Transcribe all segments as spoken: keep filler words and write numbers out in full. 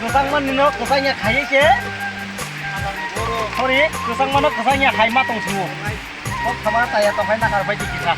Kwchangmani no kwchangya khaiwi se. Sorry, kwchangmano kwchangya hai ma tong sio. Kok sama taya tong hai nakar bai di kisa.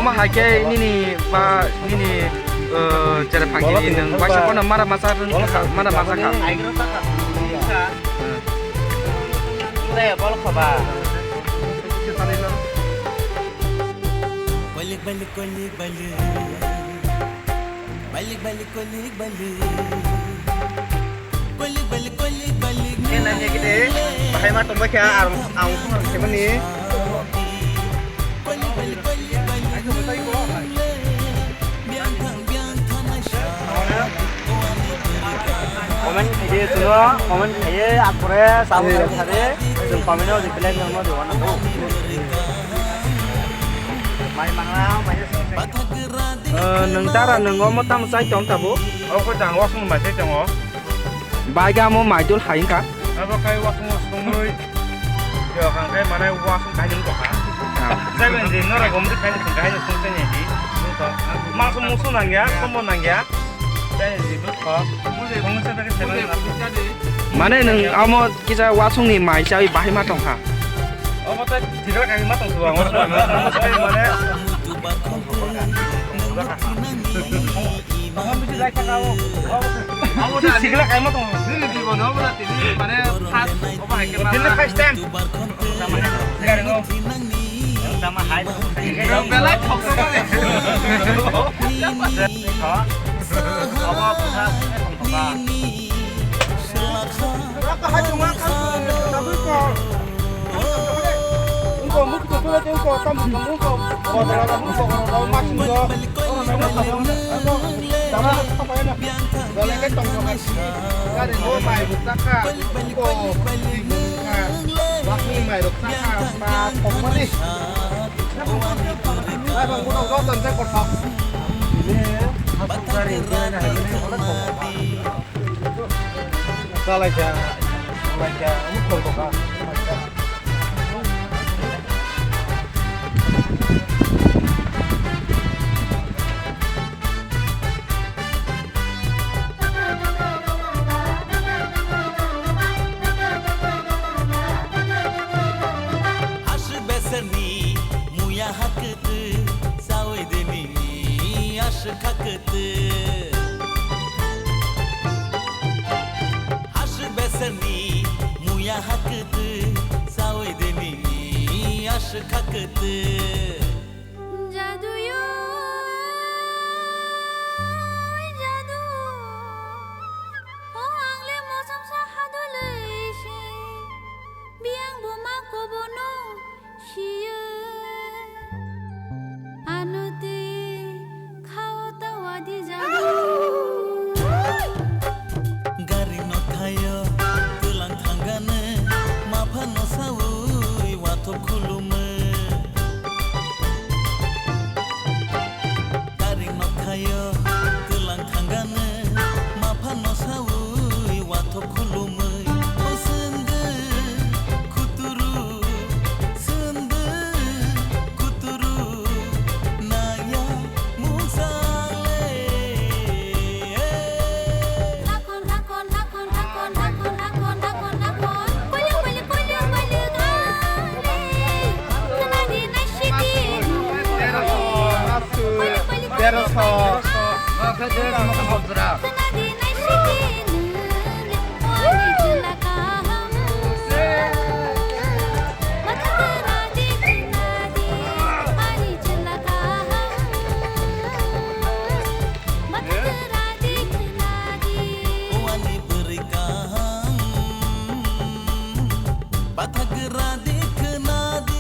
Omo hai khe nini ba nini, uh, chera phangni nwng waisa phano mara masa mara masa kha. Balik, balik, balik, balik. Balik, balik, balik, balik. Ini nanya gini, bahai ma tongbai kha, ang, ang, ang, gimana? Balik, balik, balik, balik. Biang thang, biang thang, na sha. Comment khaye chwng, comment khaye, akore, sabo khaye, chwng comment o reply nangno de wana do. Mai mangla, mai. Eh, nwng dara nwng omo tamo chai tong tabo? Oko jang wasung mai chai tongo. Bai ga mo mai dul hai wngkha. Abo kai wasung sungui. Yo, hang kai manai wasung kai nung tokha. Ah. Seven di, nora gom di kai sung kai sung chai di. Mangso musu nangya, somo nangya. Chai di, bu ko. Sung chai di, seven. Mane nwng amo kisa wasung ni mai chai bahai ma tongkha. Omo tai thikla kai ma tong tuwa. Mane. Sikla kaima tong. Nini jibon obo na tini mane first obo hai khe. Tini first time. Gari no. Tama hai. Belai thok thok. Obo first time. Chalaikha, chalaikha, mukol koka. Aswk beserni muya hakhe. Kwtwi, sawi de nini aswk kha kwtwi. Aswk beserni muya ha kwtwi, sawi de nini aswk kha kwtwi. Jadu yo, jadu, o ang le mosam sa hadulwi se, biyang bo ma kobono. Siyo, ano twi khao ta wadi jago. Gari no thaio, twlang thangano, mapha no saui, wathok khulumwi. Gari no thaio, twlang thangano, mapha no saui, wathok khulumwi. O sundwi, khuturu, sundwi, khuturu, naya, mungsa le. Ani bwrwi kaham, bathak gra di khna di.